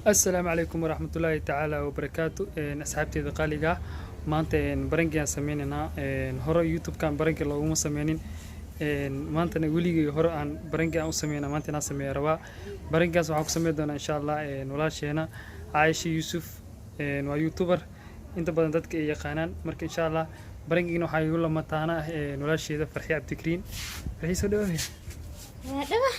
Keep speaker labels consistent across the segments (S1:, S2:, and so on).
S1: Assalaamu calaykum waraxmatullaahi tacaala wabarakaatu. Asxaabteeda qaaliga ah, maanta prank-igaan sameynaynaa. Hore YouTube-kan prank-i looguma sameynin. Maantana weligay hore aan prank-i aan u sameyna, maanta inaan sameeya rabaa. Prank-igaas waxaan ku sameyn doonaa, insha Allah, walaasheena Caayisha Yuusuf. Waa YouTuber inta badan dadka ay yaqaanaan. Marka, insha Allah, prank-igana waxaa igu lamataana ah walaasheeda Farxiya Cabdikariin. Farxiya, soo dhawaaya.
S2: Dhawa.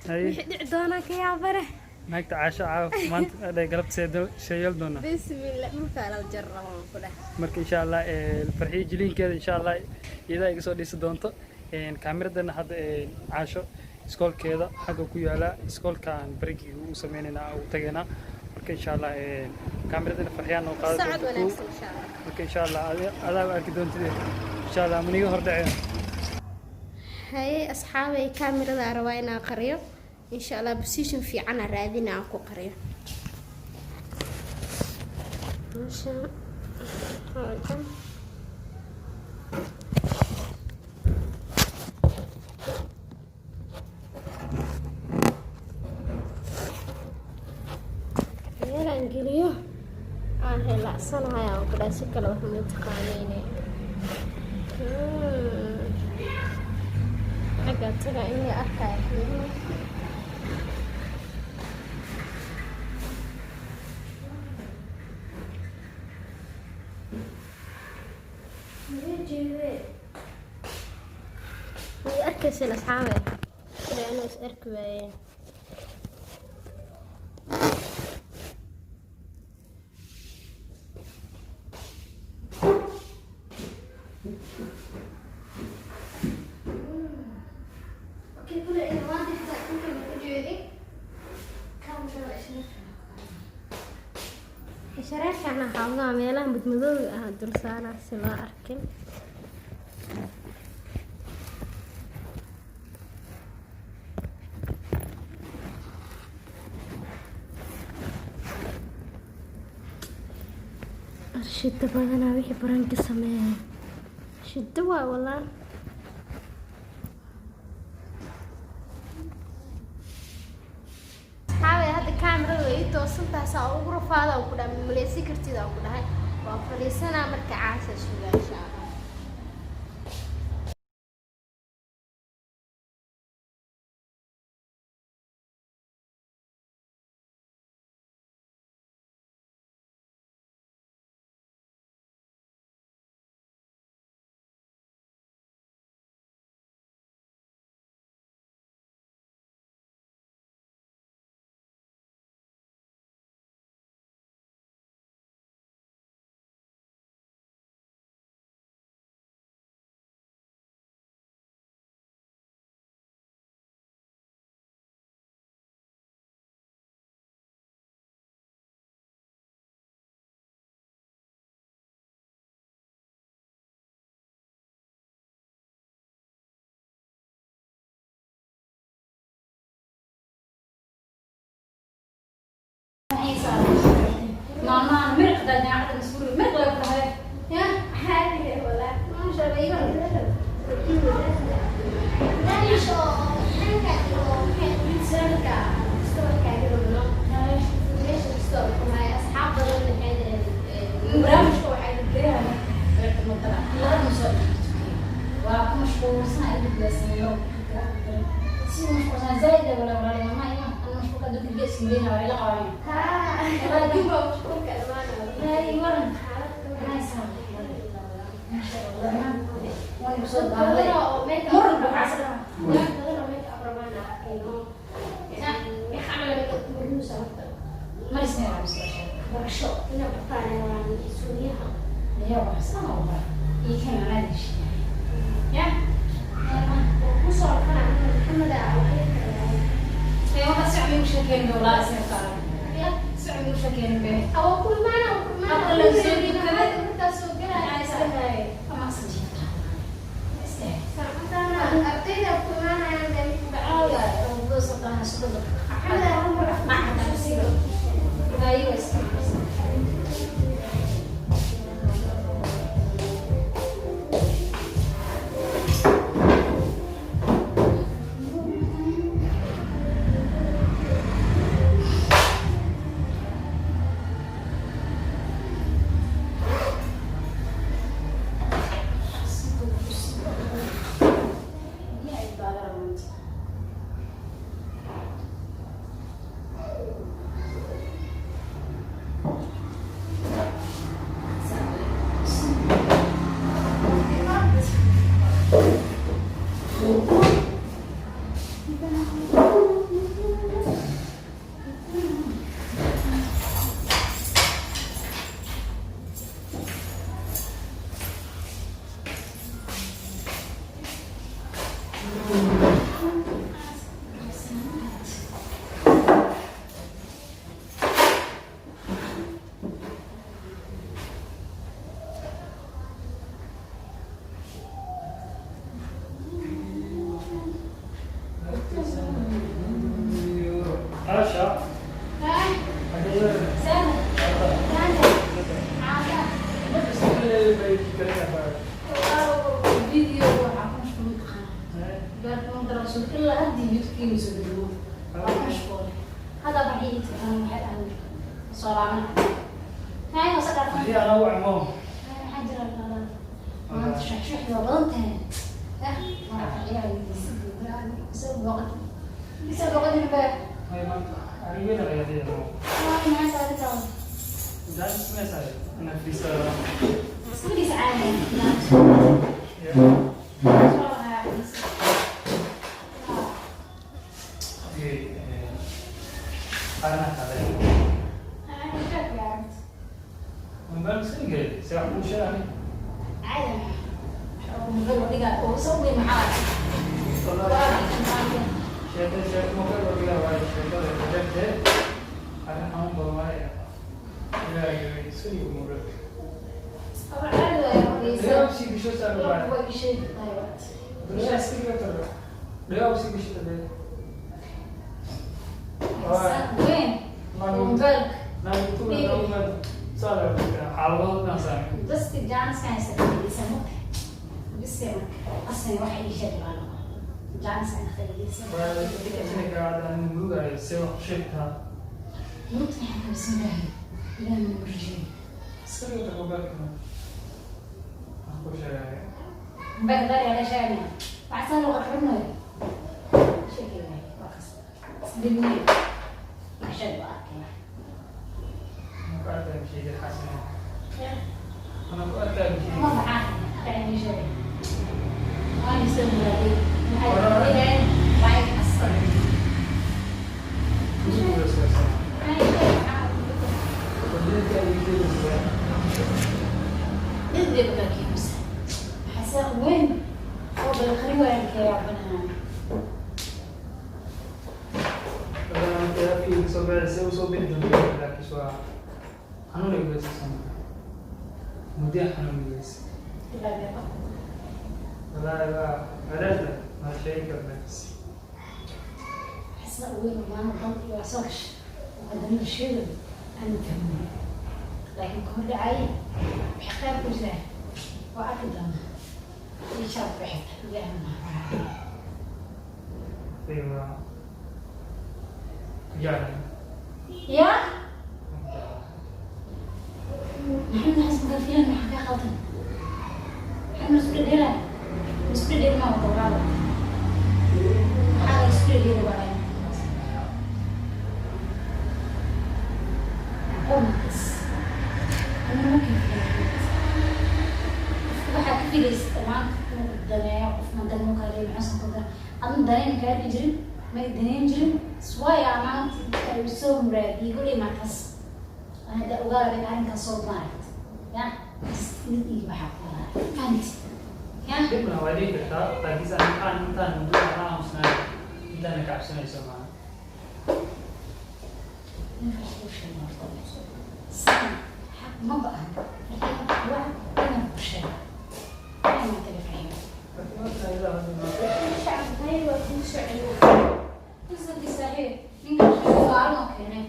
S1: Haye.
S2: Wixii dhici doonaa ka yaabane.
S1: Naagta Caasho caawa maanta adhay galabta see yeel doonaa.
S2: Bismillah, markaa la jarrabo ku dheh.
S1: Marka, insha Allah, Farxiyo jiliinkeeda, insha Allah, iyadaa iga soo dhisi doonto. Kaamiradana hadda Caasho iskoolkeeda xagga ku yaala, iskoolka aan prank-iga u sameynayna ugu tagaynaa. Marka, insha Allah, kaamiradana Farxiyaan noo qaadan
S2: socod
S1: doonto.
S2: Wanaagsan, insha Allah.
S1: Marka, insha Allah, adaa arki doontid, insha Allah, maniga hor dhaceen.
S2: Haye asxaabay, kaamirada rabaa inaan qariyo, insha Allah. Position fiican aan raadina aan ku qariyo. Meesha halkan. Meel aan geliyo aan helacsanahay aan ku dhahay, si kale wax ma taqaanayne. Xagga taga in la arkaayo fiirina. Mala jeedee. Way arkayseen asxaabe, sida inuu is arki waayeen. Okay, kule in maanta xitaa inta ma u jeedin. Kaamilada shareerkana xoogaa meelaha madmadowga ah dul saara si loo arkin. Shida badanaa wixii prank-ka sameeya, shida waa walaa. Asxaabay, hadda kaamirada way ii toosan tahay, saa ugu rafaada ku dhahay, maleysi kartid aan ku dhahay. Waa fadhiisanaa marka Caasha sugaa, insha Allah.
S3: Maalmahan mirqda jaamacadda mas-uul mirq lay ku dhahay.
S2: Ya caadiga walaa, maasha Allah, iga barnaamij oo xanka iyo miisaanka istoorkaaga rabno meesha istoorka maayo. Asxaab badan waxay
S3: Barnaamijka waxay leeyahay laba soo waa ku mashquulsan ay diblaysanayo si mashquulsan zaid wala wala mama ima ana mashquulka dadka gees leeyahay waa ila qabanaya.
S2: Haa, waa mashquulka dhammaanaya.
S3: Ay waran haysa, masha Allah, waan soo daaday muran baa.
S2: Dad badan oo make up rabaan arkayno. Meeqa camal make up marinaysa horta?
S3: Marisnaa
S2: Barasho inaa bartaan rabaan suuniyaha.
S3: Ya waxsan oo ii kan anaa ya.
S2: Waa ku soo kana Maxamed ah waxay kala.
S3: Ee waxa si cumi u sheekeen walaa isna kala
S2: Ya.
S3: si cumi u sheekeen be.
S2: Awa ku imaana, ku imaana.
S3: Hadda la soo dukaday.
S2: Markaa soo galaya islahay.
S3: Ama sajiita iska.
S2: Saacadana ardayda ku imaanayaan bee.
S3: Bacaaga oo soo qaadan suuqa.
S2: Maxamed ah mar
S3: ma sigo ayo iska. YouTube-keyga soo gelino. Waa ku mashquulay. Hadda waxay ii tiri, waxay dhahay soo laabana. Maxay hoose dhaafan?
S1: Haddii anaa wacmo.
S3: Maxaa jira dhahdaa? Maanta shuxshuxdi waa badan tahay. Eh, waa farxiyaa weydiisay. Isoo booqan. Isoo booqanin ba.
S1: May maanta arrin weyn ayaa leeyahay.
S3: Waa maxay saartaa?
S1: Jaanis meesha inaa fadhiistaa.
S3: Iska fadhiis caadi.
S1: Yeah.
S3: Soo lahaa fadhiis.
S1: Okay, arrinaa kale.
S3: Aan ka gaarto.
S1: Mobile iska see wax kuu sheegay.
S3: Caadi. Mobile dhigaa oo soo weyn maxaa?
S1: Wallahi sheeko sheeko mobile oo dhigaa waaye sheekada xajaabtee arrin xanuun badan waaye. Ilaahay iska dhigo mobile.
S3: Caadi waaye.
S1: Dhigaa sii gasho saa waaye.
S3: Waa sheegi tahay.
S1: Dhigaa iska dhigo tabe. Dhigaa sii gasho tabe.
S3: Weyn. Mobile. Just chance kan faa'iideysan bise marka asna waxa ii sheeg baan chance kan faa'iideysan. Murugta maxaa ka bismillaahi ilaahi ma murjiyo. Mobile qaali ala sheegaya waxaan loo qarinayo sheegay waa kas isdilmiye wax sheeg baa arkaya. Ma maxaa kale ii sheegay waan isoo muraadiyey maxay leeyahay waa asal maxay sheegay maxaa weyn oo balqari waayaan ka yaabanaha. Ilaa meeqa? Xasna weyn oo maalin dhan iyo waa soo gashay oo haddana la sheegayo aan fahmin laakiin ka hor dhacay waxay qayb ku jiraan waa arki doonaa ii sharaf waxay tahay ilaahay ma yaa maxamed xasan kalfiyan maxaa kaa qaldan maxamed isku dhedheelaa isku dhedheel maa wada walaalo maxaa la isku dhedheeli waaya macquul markas anna ma keen waxaa ka filaysa dhammaan inuu daneeyo qofna dan uu kaaleeyo maxuusan ku dar adna dareen kaa dhihi jirin may daneyn jirin swaya maanta ay soo muraadiyey kuley markas hadda ogaala in arrinkaas soo maaragt ya mid ii waxaa ku wadaa fahanti ya.
S1: Dhibna waa dhihi kartaa, laakiinse aniga intaan muddo aan aamusnaay intaana ka cabsanayso maaha.
S3: Ninkaas uu sheegay horta sidan xaq ma ba'an wax inaan ku sheego inaan taga fahiyo.
S1: Laakiin marka ilaa hadda maanta
S2: Shacabka waa kuu socon.
S3: Qisadi saaxiib ninkan sheego waa anoo keenay.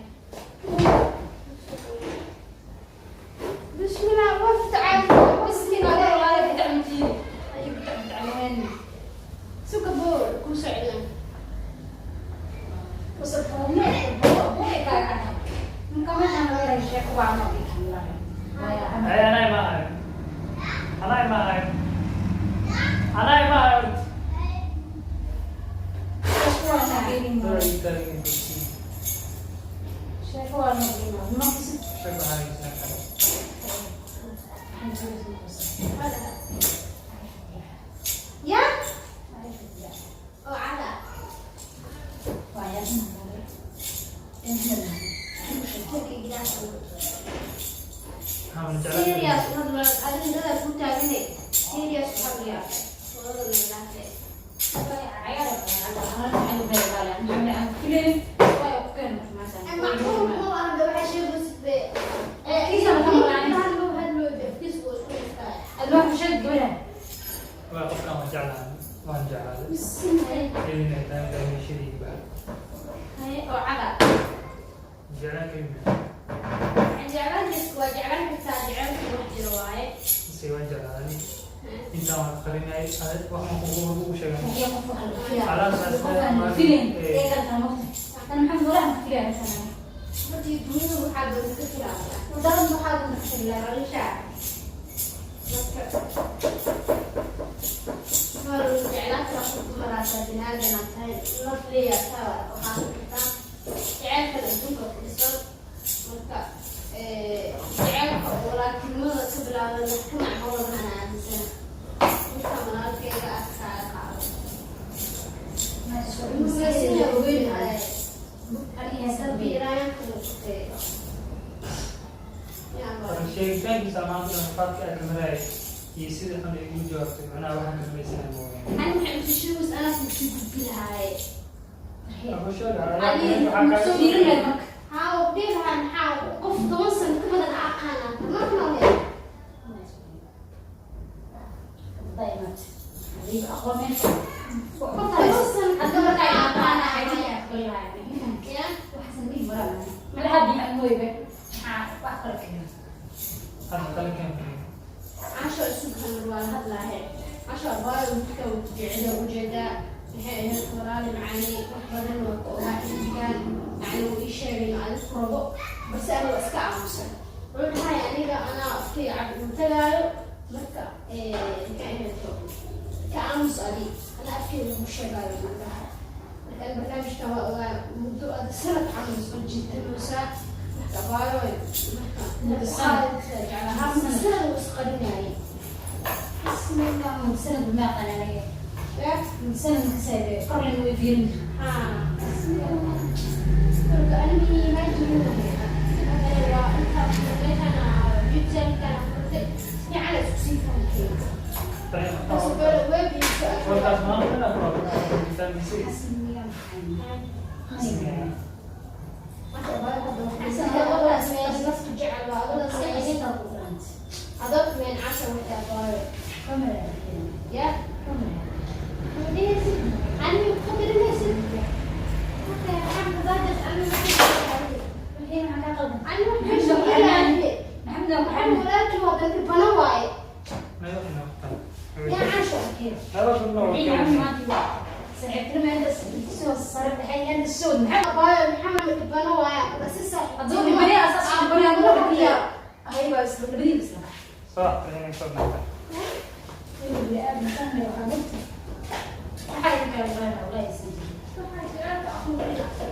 S2: Bismillah, waa ftacay.
S3: Miskiin adiga walaala ka dacmatiye ayuu ku dacmeen.
S2: Suka boor kuu socon.
S3: Usafoono buuqi kaaga arka ninka meeshaan laga yahay sheeko waa anoo dhigi
S1: Ay, anay ma ahayn. Anay ma ahayn. Anay ma ahayn. Dad ay taagan yihiin.
S3: Sheeko waa noo dhigi
S1: Sheeko waxaa haysanaa kale.
S2: Ya? Oo cada.
S1: Waxaan wada jeclaan
S2: Serious hadla, adin dada ku taagane. Serious hadla. Wada leedahay. Macquul ma aha waxa sheegaysid be.
S3: Kiisa ma ka maqlaan?
S2: Hadlo hadlo afkiisa wuu isku haystaa.
S1: Waa qofkaan waan jeclahay. Waan jeclaaday. Idin ay tahay daawashadii baa.
S2: Haye oo cada.
S1: Jeclaan kari maayo.
S2: Jeclaan waa jeclaan kartaa, jecelku wax jiro waaye.
S1: Mise waan jeclaaday. Intaan waan qarinayay, wax ma kugu sheegan.
S3: هي قف واحد فيها.
S1: خلاص، بس
S3: فيلم ايه كانت مقطع انا محمد ولا فيها سنه.
S2: Markii dunida waxaa doonta ka filaaya.
S3: وضرب محاضر.
S2: Nolosha. Marka waa lagu jeclaan karaa qof dumaraasa bini'aadan aad tahay, naf leeyahay waa qaadan kartaa. Jacaylkan adduunka ku dhisan. Marka jacaylka walaaltinimada ka bilaabana ka macno lahan aaminsana. Marka walaalkayga aad kaa qaado. Sida ogeyn biiraanka noqotay.
S1: Sheegitaankiisa maanta dhan qaabka aad marayay iyo sida xun ay ugu jawaabtay, macnaha waxaan ka rumaysanay mooyaane.
S2: Ani waxay u sheegaysaa anaa ku sii gudbi lahaay.
S1: Wuxuu sheegay,
S3: soo dhiirin lahayd marka.
S2: Haa, oo dhihi lahaa maxaa qof 10 sano ka badan aqaana marna le. 10 sano ka badan aqaana ya.
S1: Hadda kala keen.
S2: Casho isu kamid waa la hadlaahe. Casho abaayo midka uu jecel ujeedaa maxay ahayd walaali macaani, wax badan waa ka ogaa xilligan, yacni wuu ii sheegay inuu adig ku rabo, balse aniga waa iska aamusan. Wuxuu dhahay aniga anaa afkay cad uu tagaayo. Marka maxay ahayd ka aamus adi, anaa afkeyga ugu sheegaayo buu dhahay. Marka ani barnaamijkan waa ogaa muddo ada sanad camal soo jiitanaysaa. Marka abaayo, marka jeclahaa sanad uu isqarinayay. Ya. Haa. Marka anigii ma jirin waa inta meeshaan youtube-kan furtay si fiican isku sii fahamtay. Bas webiisa.
S1: Warkaas maanta dhan ku fahmisay.
S2: Marka abaayo hadda waxaan meel naftu jecel waa adoog meen casha waxay abaayo ya ma dhihaysid aniga qadarinaysid. Marka waxaan kabaadad aniga aniga meesha ilaahi waxaan walaalkii waa danti bana waaye yaa casho. Abaayo Maxamed dhibano waaye si saaxiibtinimo.
S1: Sax, inay soo noqoto.
S2: Waxaan jacaylka aqoon u dhacsan.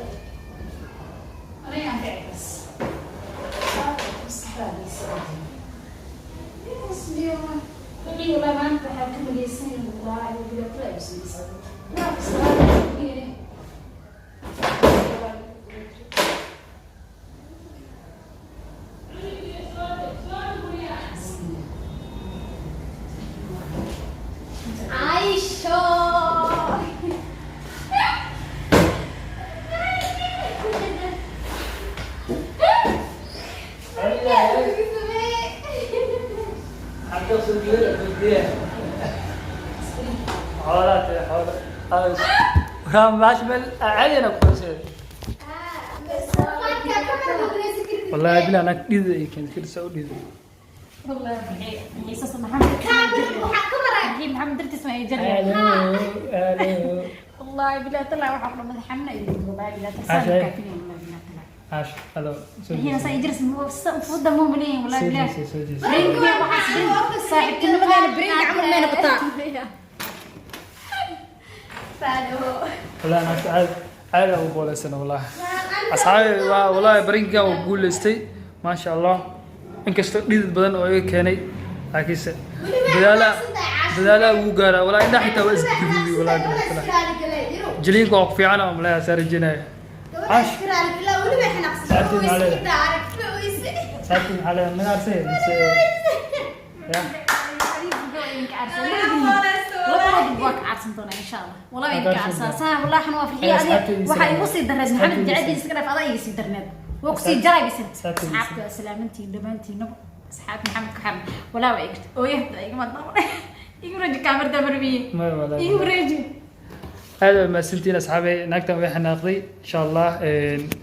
S2: Caisho.
S1: Xagga soo jeeda gudbiya. Xoolaha tahay, xoola. Waa maash meel caadi ana ku qorsheed. Wallahi bila anag dhida ay keentay kirsa u dhida.
S3: والله بالله طلع واحد من حمنا والله بالله
S1: عشان.
S3: تسلم كافيين والله بالله طلع.
S1: Caash, halo. Soo
S3: هي
S1: jeeso.
S3: سيجلس فوضى مو مليين والله
S1: Soo
S3: بالله
S1: jeeso, soo jeeso.
S3: برينك وحاسبين صاحب كنا بدنا برينك عمر ما نقطع.
S1: Wallahi anaagta caadi caadi ugu booleysan wallahi. Asxaabi waa wallahi barinkan uu guuleystay. Maasha Allah. Inkastoo dhidid badan oo iga keenay, laakiinse dadaala dadaala ugu gaaraa wallahi, indhaha xitaa waa isguduuday wallahi bilaa. Jiliinka waa ku fiican oo malaha saa rajinaya. Caash. Saabtiin maxaa leedahay? Saabtiin maxaa leedahay? Min arsay mise ya.
S3: Waxaa igu sii darneed Maxamed jacadiisa iska dhaaf, adaa iga sii darneed, waa kusii jaray bisin. Asxaabta waa salaamantiin dhammaantiinaba, asxaab Maxamed ku xaran walaa waa igta ooyah igama igu reji kaamirda marbiye.
S1: Ma walaa.
S3: Igu reji.
S1: Aad waa mahadsantihiin asxaabey, naagtan way xanaaqday insha Allah.